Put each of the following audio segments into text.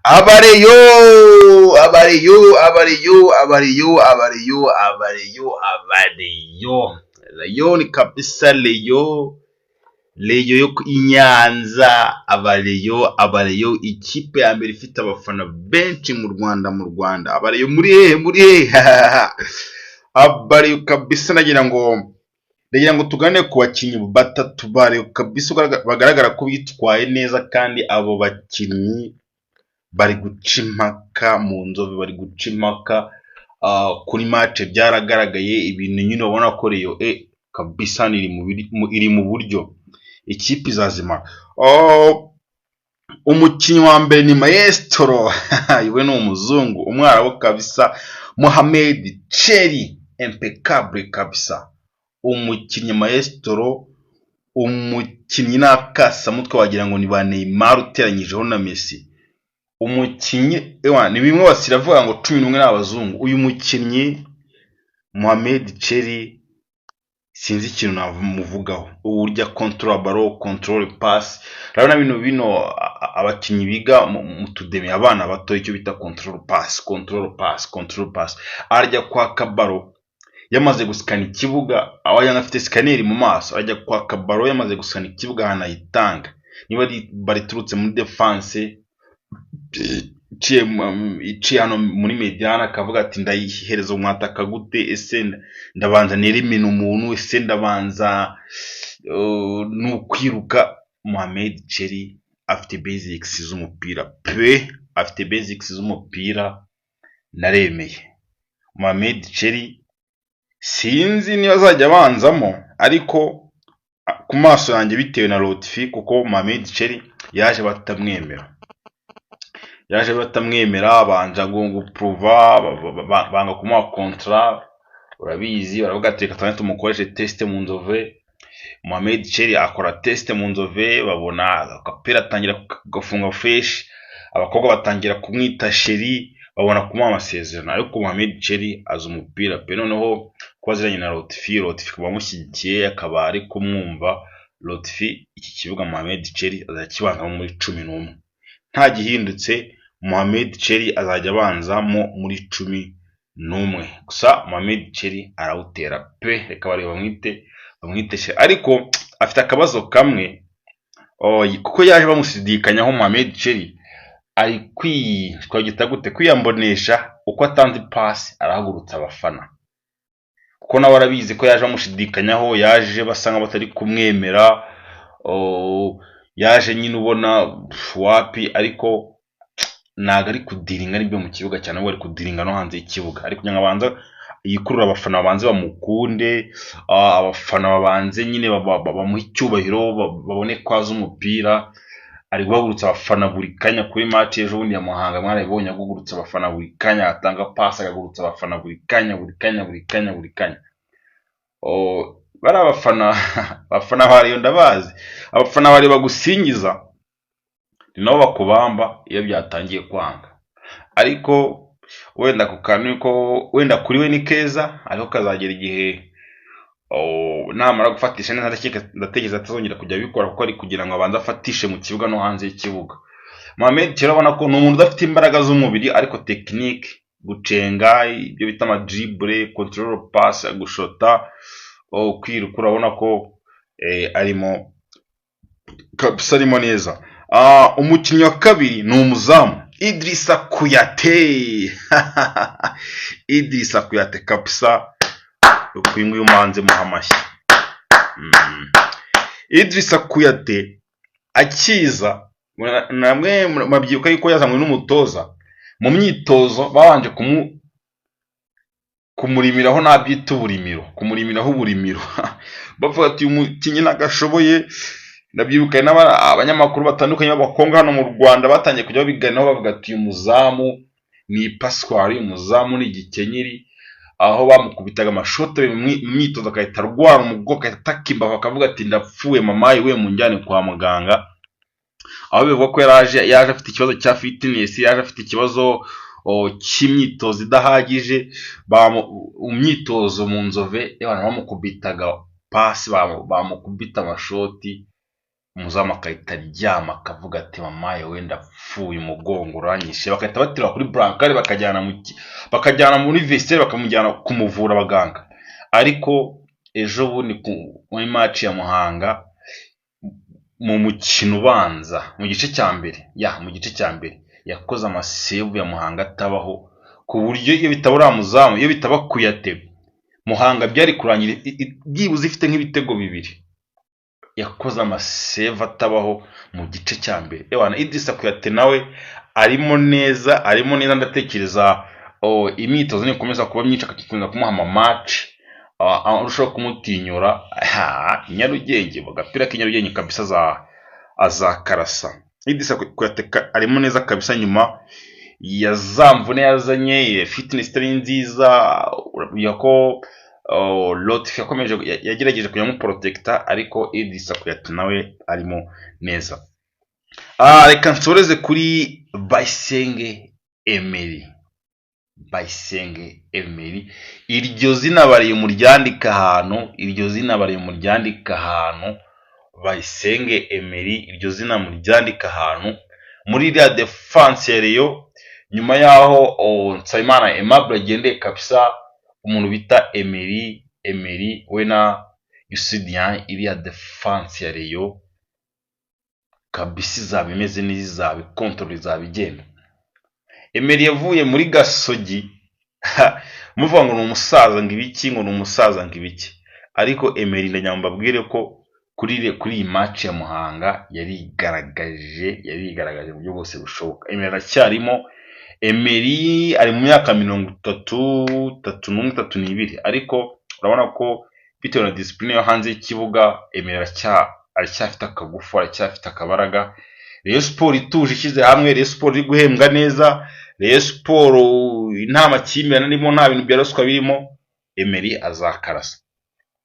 Abareyo, abareyo, abareyo, abareyo, abareyo, abareyo, abareyo, Rayon kabisa, Rayon, Rayon yo i Nyanza, abareyo, abareyo, ikipe ya mbere ifite abafana benshi mu Rwanda, mu Rwanda. Abareyo muri hehe, muri hehe? Abareyo kabisa, ndagira ngo tugane ku bakinnyi batatu ba Rayon kabisa bagaragara ko bitwaye neza, kandi abo bakinnyi bari guca impaka mu Nzove, bari guca impaka kuri match. Byaragaragaye, ibintu nyine ubona ko Rayon kabisa iri mu buryo ikipe izazima. Umukinnyi wa mbere ni Maestro, we ni umuzungu, umwarabu kabisa, Mohamed Cheri, impeccable kabisa. Umukinnyi Maestro, umukinnyi n'akasamutwe, wagira ngo ni ba Neymar uteranyijeho na Messi. Umukinnyi ewa ni bimwe basiravuga ngo 11 ni abazungu. Uyu mukinnyi Mohamed Cheri, sinzi ikintu namuvugaho, uburyo control ballon, control pass. Urabona bino abakinnyi biga mu tudemi, abana bato, icyo bita control pass, control pass, control pass. Arajya kwaka ballon yamaze gusikana ikibuga, aho yanga afite scanner mu maso, ajya kwaka ballon yamaze gusikana ikibuga ahantu ayitanga, niba ari ballon iturutse muri défense iciye hano muri médiane, akavuga ati: "Ndayihereza umwataka gute? Ese ndabanza nerimina umuntu? Ese ndabanza ni ukwiruka?" Mohamed Cheri afite basics z'umupira pe, afite basics z'umupira, naremeye. Mohamed Cheri sinzi niba azajya abanzamo, ariko ku maso yanjye, bitewe na Lotfi, kuko Mohamed Cheri yaje batamwemera, yaje batamwemera, banja gupuruva, banga kumuha contrat, urabizi. Baravuga ati: "Reka tubanze tumukoreshe test mu Nzove." Mohamed Cheri akora test mu Nzove, babona agapira atangira gafunga fresh, abakobwa batangira kumwita chéri, babona kumuha amasezerano. Ariko Mohamed Cheri azi umupira pe. Noneho kuba aziranye na Lotfi, Lotfi akaba amushyigikiye, akaba ari kumwumva Lotfi, iki kibuga Mohamed Cheri azajya kibanzamo muri 11 nta gihindutse. Mohamed Cheri azajya abanzamo muri 11. Gusa Mohamed Cheri arawutera pe, reka barebe bamwite chéri. Ariko afite akabazo kamwe, kuko yaje bamushidikanyaho. Mohamed Cheri ari kwi twagita gute, kwiyambonesha uko atanze pasi arahagurutsa abafana, kuko nawe arabizi ko yaje bamushidikanyaho, yaje basa nk'abatari kumwemera, yaje nyine ubona wapi. Ariko ntabwo ari kudiringa n'ibyo mu kibuga cyane, ahubwo ari kudiringa no hanze y'ikibuga. Ariko kugira ngo abanze yikurure abafana, babanze bamukunde, abafana babanze nyine bamuhe icyubahiro, babone ko azi umupira. Ari guhagurutsa abafana buri kanya. Kuri match ejo bundi ya Muhanga mwarabibonye, agugurutsa abafana buri kanya, atanga pasi agagurutsa abafana buri kanya, buri kanya, buri kanya, buri kanya. Bari abafana ba Rayon ndabazi, abafana ba Rayon bagusingiza ni nabo bakubamba iyo byatangiye kwanga. Ariko wenda ako kantu ko wenda kuri we ni keza, ariko kazagera igihe namara gufatisha neza, ndatekereza atazongera kujya abikora, kuko ari kugira ngo abanze afatishe mu kibuga no hanze y'ikibuga. Mohamed Cheri urabona ko ni umuntu udafite imbaraga z'umubiri, ariko technique, gucenga, ibyo bita amadribble, control pass, gushota, kwiruka, urabona ko arimo kabisa, arimo neza. Umukinnyi wa kabiri ni umuzamu Idrissa Kuyate. Idrissa Kuyate kabisa, uyu nguyu manze muha amashyi. Idrissa Kuyate akiza, namwe murabyibuka yuko yazanywe n'umutoza mu myitozo, babanje kumurimiraho, nabyita uburimiro, kumurimiraho uburimiro, bavuga ati: "Uyu mukinnyi ntabwo ashoboye." Ndabyibuka abanyamakuru batandukanye b'abakongo hano mu Rwanda batangiye kujya babiganiraho, bavuga ati: "Uyu muzamu ni ipaswari, uyu muzamu ni igikenyeri." Aho bamukubitaga amashoti abiri mu myitozo agahita arwara umugongo, agahita ataka imbavu, akavuga ati: "Ndapfuye mamayi we, munjyane kwa muganga." Aho bivugwa ko yaraje, yaje afite ikibazo cya fitness, yaje afite ikibazo cy'imyitozo idahagije. Mu myitozo mu Nzove abantu bamukubitaga pasi, bamukubita amashoti. Umuzamu agahita aryama, akavuga ati: "Mamaye, wenda apfuye, umugongo uranyishe." Bagahita batera kuri brancard, bakajyana muri vestiaire, bakamujyana kumuvura abaganga. Ariko ejo bundi muri match ya Muhanga, mu mukino ubanza, mu gice cya mbere, ya mu gice cya mbere yakoze ama save ya Muhanga atabaho, ku buryo iyo bitaba uriya muzamu, iyo bitaba Kuyate, Muhanga byari kurangira byibuze ifite nk'ibitego bibiri. Yakoze ama save atabaho mu gice cya mbere. Ewana, Idrissa Kuyate nawe arimo neza, arimo neza. Ndatekereza, oh, imyitozo nikomeza kuba myinshi, agakomeza kumuha ama match, arushaho kumutinyura. Ha, Nyarugenge, agapira k'i Nyarugenge kabisa azakarasa. Idrissa Kuyate arimo neza kabisa, nyuma ya za mvune yazanye, fitness itari nziza. Urabona ko, oh, Lotfi yakomeje yagerageje kujya amuprotecta, ariko Idrissa Kuyate nawe arimo neza. Reka nsoreze kuri Bayisenge Emery. Bayisenge Emery, iryo zina bariye muryandika ahantu, iryo zina bariye muryandika ahantu. Bayisenge Emery, iryo zina muryandika ahantu muri iriya defense ya Rayon. Nyuma yaho, oh, Nsabimana Aimable agendeye kabisa, umuntu bita Emery, Emery we na Yusidian, iriya defense ya Rayon kabisa izaba imeze neza, izaba ikontorora, izaba igenda. Emery yavuye muri Gasogi muvuga ngo ni umusaza, ngo ibiki, ngo ni umusaza, ngo ibiki, ariko Emery, ndagira ngo mbabwire ko kuri iyi match ya Muhanga yarigaragaje, yarigaragaje mu buryo bwose bushoboka. Emery aracyarimo. Emery ari mu myaka 30, 31, 32, ariko urabona ko bitewe na discipline yo hanze y'ikibuga, Emery aracyafite akagufu, aracyafite akabaraga. Rayon Sport ituje, ishyize hamwe, Rayon Sport iri guhembwa neza, Rayon Sport nta makimbirane arimo, nta bintu bya ruswa birimo, Emery azakarasa.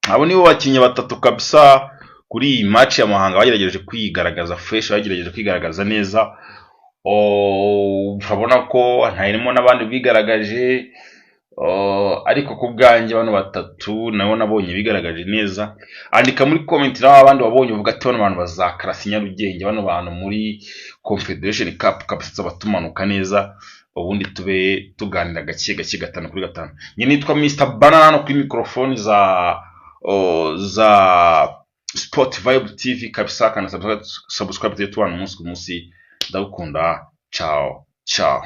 Abo nibo bakinnyi batatu kabisa kuri iyi match ya Muhanga bagerageje kwigaragaza fresh, bagerageje kwigaragaza neza. Urabona ko ntarimo n'abandi bigaragaje, ariko ku bwanjye bano batatu nabo nabonye bigaragaje neza. Andika muri comment nawe abandi wabonye, uvuga ati: "Bano bantu bazakarasa i Nyarugenge, bano bantu muri Confederation Cup kabisa tuzaba tumanuka neza." Ubundi tube tuganira gake gake, gatanu kuri gatanu. Njye nitwa Mr Banana, hano kuri microphone za Sport Vibe TV kabisa. Kana subscribe, tujye tubana umunsi ku munsi. Ndagukunda, ciao ciao.